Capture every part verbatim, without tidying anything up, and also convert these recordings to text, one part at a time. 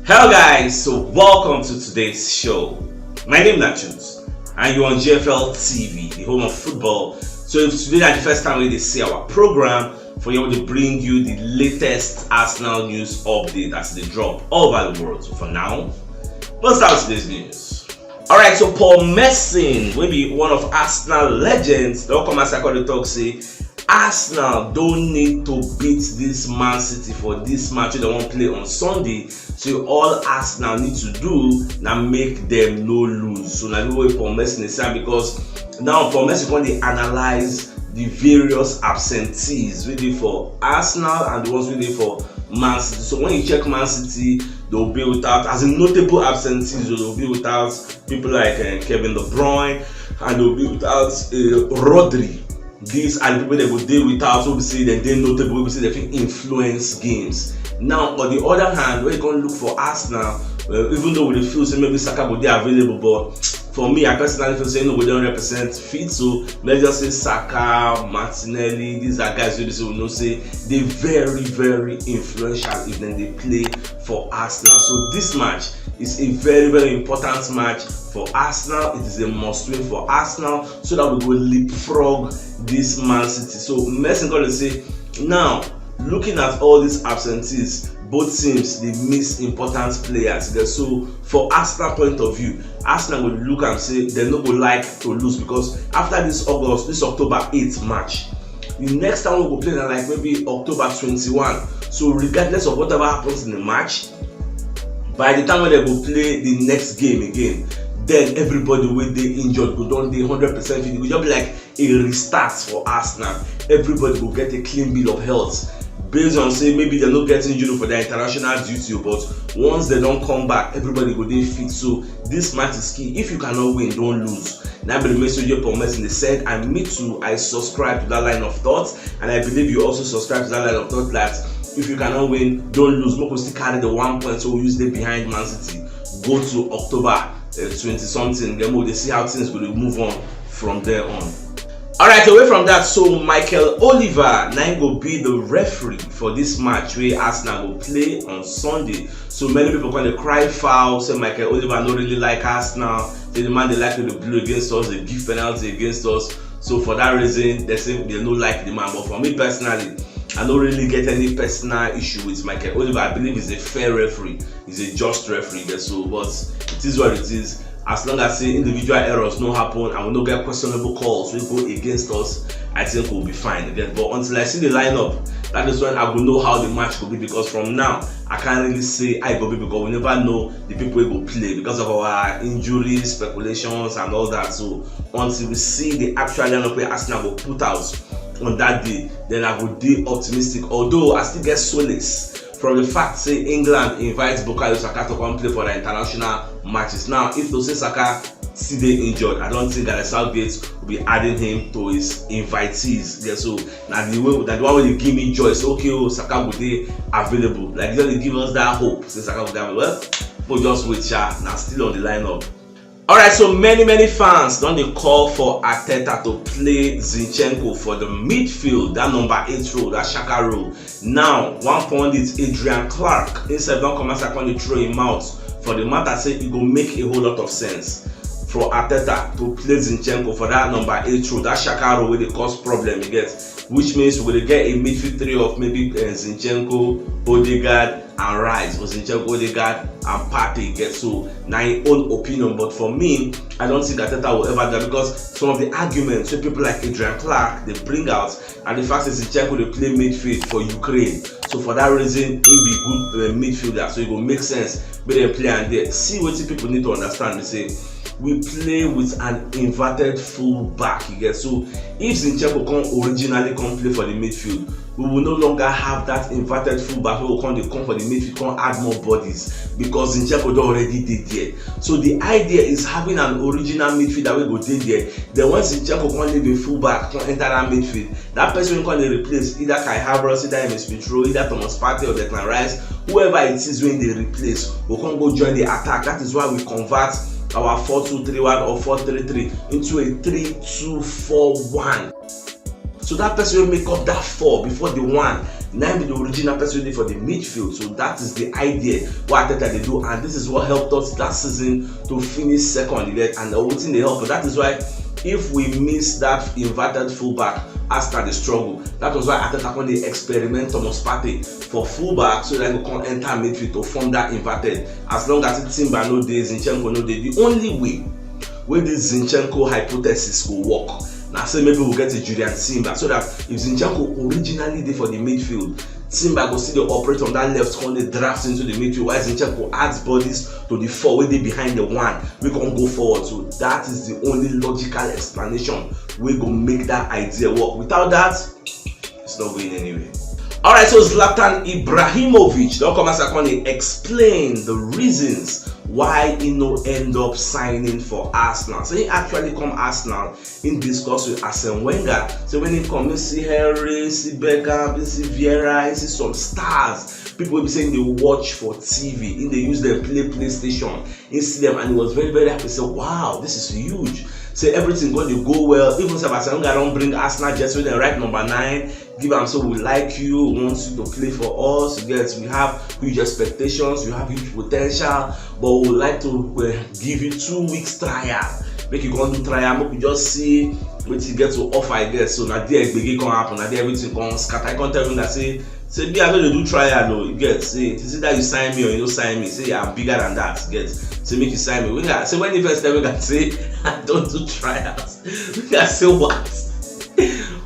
Hello guys, so welcome to today's show. My name is Nachus and you're on G F L T V, the home of football. So if today is the first time we see our program, for you to bring you the latest Arsenal news update as they drop all over the world. So for now, let's start with today's news. Alright, so Paul Merson, maybe one of Arsenal legends, they'll come as I call the talk say Arsenal don't need to beat this Man City for this match they won't play on Sunday. So all Arsenal need to do now make them no lose. So now the way Paul Merson is saying, because now Paul Merson when they analyze the various absentees waiting for Arsenal and the ones waiting for Man City. So when you check Man City, they'll be without, as in notable absentees, they'll be without people like uh, Kevin De Bruyne, and they'll be without uh, Rodri. These are the people that will deal without, so we see them, they notable, we see they can influence games. Now, on the other hand, when you can look for Arsenal, uh, even though we feel say maybe Saka will be available, but for me, I personally feel say no, we don't represent fit. So let's just say Saka, Martinelli, these are guys who say we know say they very, very influential if then they play for Arsenal. So this match is a very, very important match for Arsenal. It is a must win for Arsenal so that we will leapfrog this Man City. So Merson going to say now, looking at all these absentees, both teams they miss important players. So for Arsenal point of view, Arsenal will look and say they no go like to lose because after this August, this October eighth match, the next time we go play na like maybe October twenty-one. So regardless of whatever happens in the match, by the time when they go play the next game again, then everybody will they injured go down the hundred percent fit. It will just be like a restart for Arsenal. Everybody will get a clean bill of health. Based on say maybe they're not getting injured for their international duty, but once they don't come back, everybody go they fit. So this match is key. If you cannot win, don't lose. Now be the message you promise in the said, and me too, I subscribe to that line of thought, and I believe you also subscribe to that line of thought that if you cannot win, don't lose. Make we still carry the one point, so we use the behind Man City. Go to October uh, twenty something, then we dey see how things go dey move on from there on. Alright, away from that, so Michael Oliver now go be the referee for this match where Arsenal will play on Sunday. So many people gonna cry foul, say Michael Oliver no really like Arsenal, say the man they like to blow against us, they give penalty against us. So for that reason, they say they no like the man. But for me personally, I don't really get any personal issue with Michael Oliver. I believe he's a fair referee, he's a just referee. So, but it is what it is. As long as say individual errors no happen and we no get questionable calls we go against us, I think we'll be fine again. But until I see the lineup, that is when I will know how the match will be, because from now I can't really say I go be, because we never know the people we go play because of our injuries, speculations and all that. So until we see the actual lineup where Arsenal will put out on that day, then I go be optimistic. Although I still get solace from the fact say England invites Bukayo Saka to come play for the international matches. Now, if to say Saka see they injured, I don't think that the Southgate will be adding him to his invitees. Yeah, so now the way that the one will give me joy. So okay, oh, Saka will be available. Like they give us that hope. Say Saka will be available. Well, we'll just wait, sha. Now still on the lineup. Alright, so many many fans don't they call for Arteta to play Zinchenko for the midfield, that number eight role, that Shaka role. Now, one point is Adrian Clark. Instead, don't come as I can throw him out. For the matter, say it go make a whole lot of sense for Arteta to play Zinchenko for that number eight role, that Shaka role where they cause problem you get, which means we will get a midfield three of maybe uh, Zinchenko, Odegaard, and Rice, or Zinchenko, Odegaard, and Partey get. So now your own opinion, but for me, I don't think Arteta will ever do that because some of the arguments so people like Adrian Clark they bring out, and the fact is Zinchenko they play midfield for Ukraine. So for that reason, he be good uh, midfielder. So it will make sense. But they play and they see what people need to understand. They say we play with an inverted full back. You get, so if Zinchenko can originally come play for the midfield, we will no longer have that inverted fullback who will come dey come for the midfield, come add more bodies because Zinchenko don already dey there. So the idea is having an original midfielder wey go dey there. Then when Zinchenko come leave the fullback, come enter that midfield, that person wey come dey replace either Kai Havertz, either Emil Smith Rowe, either Thomas Partey or Declan Rice, whoever it is wey dey replace go come go join the attack. That is why we convert our four two three one or four three three into a three two four one. So that person will make up that four before the one. Na be the original person for the midfield. So that is the idea what Arteta dey do, and this is what helped us last season to finish second. You get, and wetin dey help. That is why if we miss that inverted fullback, Arsenal dey struggle. That was why Arteta come dey experiment Thomas Partey for fullback, so that he go come enter midfield to form that inverted. As long as Timber no dey, Zinchenko no dey, the only way wey this Zinchenko hypothesis go work na say maybe we get a Jurrien Timber, so that if Zinchenko originally dey for the midfield, Timber go still dey operate on that left, come dey draft into the midfield, while Zinchenko adds bodies to the four wey dey behind the one wey come go forward. So that is the only logical explanation wey go make that idea work. Without that, it's not going anywhere. All right, so Zlatan Ibrahimovic don come as I come dey explain the reasons why he no end up signing for Arsenal. So he actually come Arsenal, he discuss with Arsene Wenger. So when he come, he see Henry, he see Beckham, he see Vieira, he see some stars, people wey be say he dey watch for T V, he dey use them play PlayStation. He see them and he was very, very happy. Say, "Wow, this is huge." Say everything go dey go well. Even say Arsene Wenger don bring Arsenal jersey wey dem write number nine, give am, say, "We like you, we want you to play for us." You get, we have huge expectations, you have huge potential, but we would like to uh, give you two weeks trial. Make you come do trial, make we just see wetin you get to offer, I guess. So na there gbege come happen, na there everything come scatter. I come tell you that say, say me, I no dey do trial o. You get, say it's either you sign me or you no sign me. Say I'm bigger than that. You get, say make you sign me. Wenger, say when he first tell Wenger say I don't do trials, Wenger say, "What?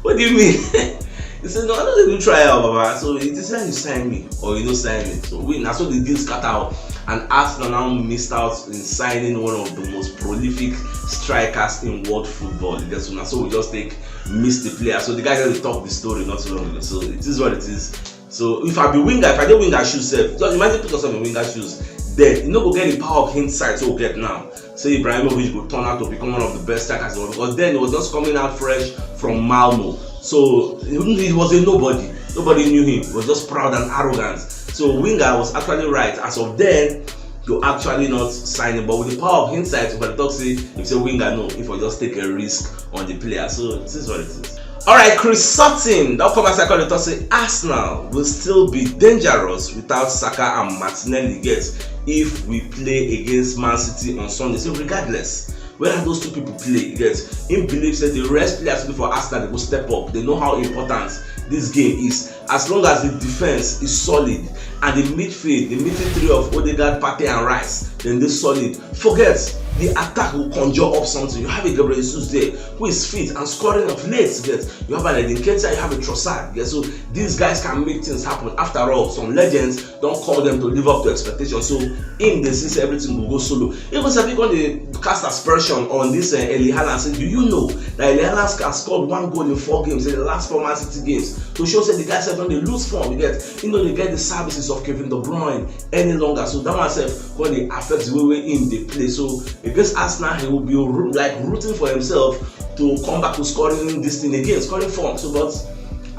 What do you mean?" He said, "No, I no dey do trial, Baba. So it is either you sign me or you no sign me." So we, na so the deal scatter o. And Arsenal now missed out in signing one of the most prolific strikers in world football. You get, so na so we just take miss the player. So the guy just dey talk the story not too long ago. So it is what it is. So if I be Wenger, if I dey Wenger shoes sef, just imagine put yourself in Wenger shoes. Then you no go get the power of hindsight wey we get now. Say Ibrahimovic go turn out to become one of the best strikers in the world, because then he was just coming out fresh from Malmo. So he, he was a nobody. Nobody knew him. He was just proud and arrogant. So Wenger was actually right. As of then, you actually not sign him. But with the power of hindsight, we can talk say, if say Wenger no, if we just take a risk on the player. So this is what it is. All right, Chris Sutton don come as I call the talk say Arsenal will still be dangerous without Saka and Martinelli. Yes, if we play against Man City on Sunday. So regardless whether those two people play, you get, him believe say the rest players wey dey for Arsenal, they go step up. They know how important this game is. As long as the defense is solid and the midfield, the midfield three of Odegaard, Partey and Rice, then they solid. Forget, the attack will conjure up something. You have a Gabriel Jesus there who is fit and scoring of late. Get, you have an Eddie Nketiah, you have a Trossard. Get, so these guys can make things happen. After all, some legends don call them to live up to expectations. So him dey see say everything go go solo. Even sef he come dey cast aspersion on this uh, Erling Haaland. Say, "Do you know that Erling Haaland has scored one goal in four games in the last four Man City games?" To show say the guy sef don dey lose form. You get, he no dey get the services of Kevin De Bruyne any longer. So that one sef come dey affect the way wey him dey play. So against Arsenal, he will be roo- like rooting for himself to come back to scoring this thing again, scoring form. So, but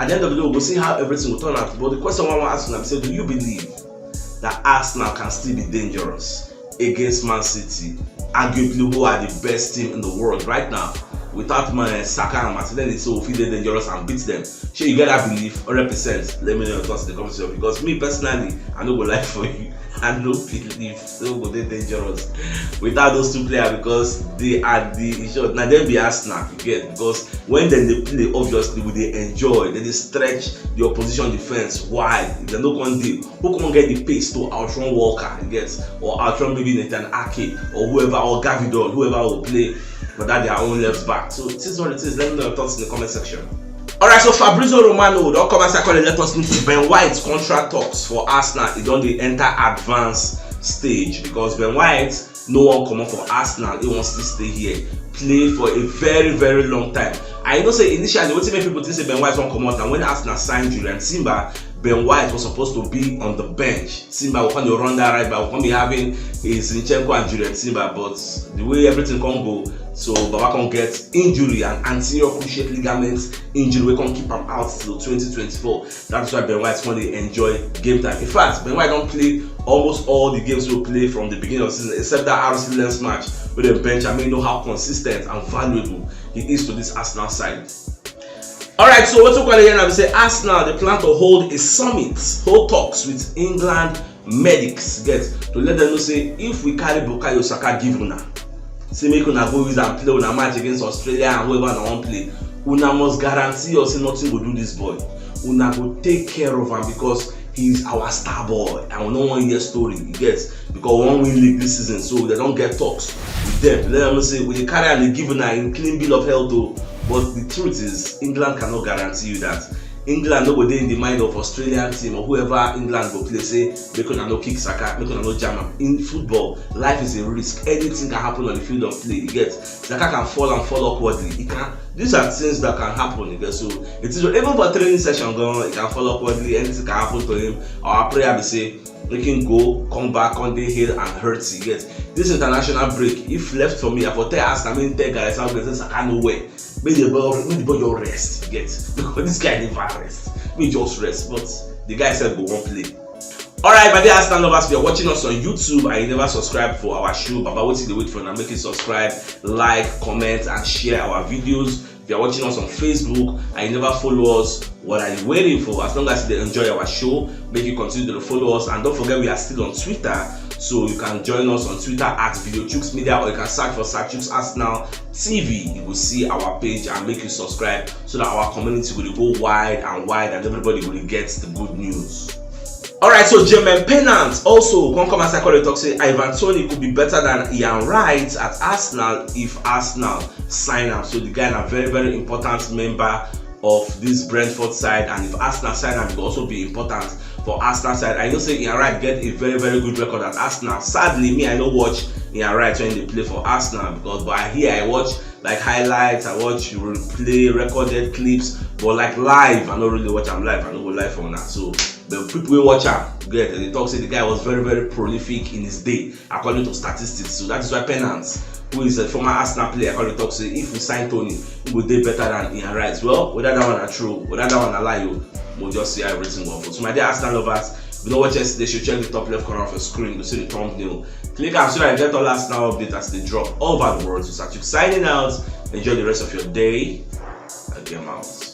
at the end of the day, we go see how everything will turn out. But the question I want to ask you now is, say, do you believe that Arsenal can still be dangerous against Man City, arguably who are the best team in the world right now? Without Man, Saka and Martinelli, so we fit dey dangerous and beat them. Shey you get that belief? Hundred percent. Let me know your thoughts in the comment section, because me personally, I no go lie for you. I no believe say we go dey dangerous without those two players, because they are the, in short, na dem be Arsenal, you get, because when dem dey play, obviously we dey enjoy, dem dey stretch the opposition defense wide. If dem no come dey, who come get the pace to outrun Walker, you get, or outrun maybe Nathan Ake or whoever, or Gavidon, whoever will play for that their own left back? So it is what it is. Let me know your thoughts in the comment section. All right, so Fabrizio Romano don come as I call it. Let us know say Ben White contract talks for Arsenal, e don dey enter advance stage, because Ben White no wan comot for Arsenal. He wants to stay here, play for a very, very long time. I know say initially wetin make people think say Ben White wan comot na when Arsenal sign Jurrien Timber. Ben White was supposed to be on the bench. Timber will come dey run that right back, will come be having a Zinchenko and Jurrien Timber, but the way everything come go, so Baba come get injury, an anterior cruciate ligament injury wey come keep am out till twenty twenty-four. That's why Ben White come dey enjoy game time. In fact, Ben White don play almost all the games wey we play from the beginning of the season, except that R C Lens match wey dem bench am. You know how consistent and valuable he is to this Arsenal side. Alright, so wetin we call here na be say Arsenal dey plan to hold a summit, hold talks with England medics, get, to let them know say if we carry Bukayo Saka give una, say make una go use am play una match against Australia and whoever una wan play, una must guarantee us say nothing go do this boy. Una go take care of am because he is our star boy and we no wan hear story, you get, because we wan win league this season, so dem don get talks with them to let them know say we dey carry am dey give una in clean bill of health o. But the truth is, England cannot guarantee you that. England no go dey in the mind of Australian team or whoever England go play say make una no kick Saka, make una no jam am. In football, life is a risk. Anything can happen on the field of play. You get, Saka can fall and fall awkwardly. He can. These are things that can happen. You get, so it is even for training session gan, it can fall awkwardly. Anything can happen to him. Our prayer be say make him go, come back, come dey hale and hearty. You get, this international break, if left for me, I for tell Arsenal, make tell Gareth Southgate say Saka no well. Make the boy, make the boy just rest. You get, because this guy never rest. Make just rest. But the guy said go wan play. Alright, my dear Arsenal lovers, if you're watching us on YouTube and you never subscribe for our show, Baba, wetin you dey wait for now? Make you subscribe, like, comment, and share our videos. If you're watching us on Facebook and you never follow us, what are you waiting for? As long as you dey enjoy our show, make you continue to follow us. And don't forget, we are still on Twitter, so you can join us on Twitter at Video Chooks Media, or you can search for Sir Chooks Arsenal T V. You will see our page and make you subscribe so that our community will go wide and wide and everybody will get the good news. Alright, so Jermaine Pennant also come come as I call it talk say Ivan Toney could be better than Ian Wright at Arsenal if Arsenal sign am. So the guy na very, very important member of this Brentford side, and if Arsenal sign am, it will also be important for Arsenal side. I know say Ian Wright get a very, very good record at Arsenal. Sadly, me, I no watch Ian Wright when they play for Arsenal because, but I hear, I watch like highlights, I watch replay, recorded clips, but like live, I no really watch am live. I no go live for una. So the people wey watch am, get, they talk say the guy was very, very prolific in his day, according to statistics. So that is why Pennant, who is a former Arsenal player, come dey talk say if we sign Toney, he go dey better than Ian Wright. Well, whether that one na true, whether that one na lie, o, we'll just see how everything go unfold. So my dear Arsenal lovers, if you no watch yesterday show, check the top left corner of your screen. You see the thumbnail. Click am so that you get all Arsenal updates as they drop all over the world. So Sir Chooks signing out. Enjoy the rest of your day. Again, out.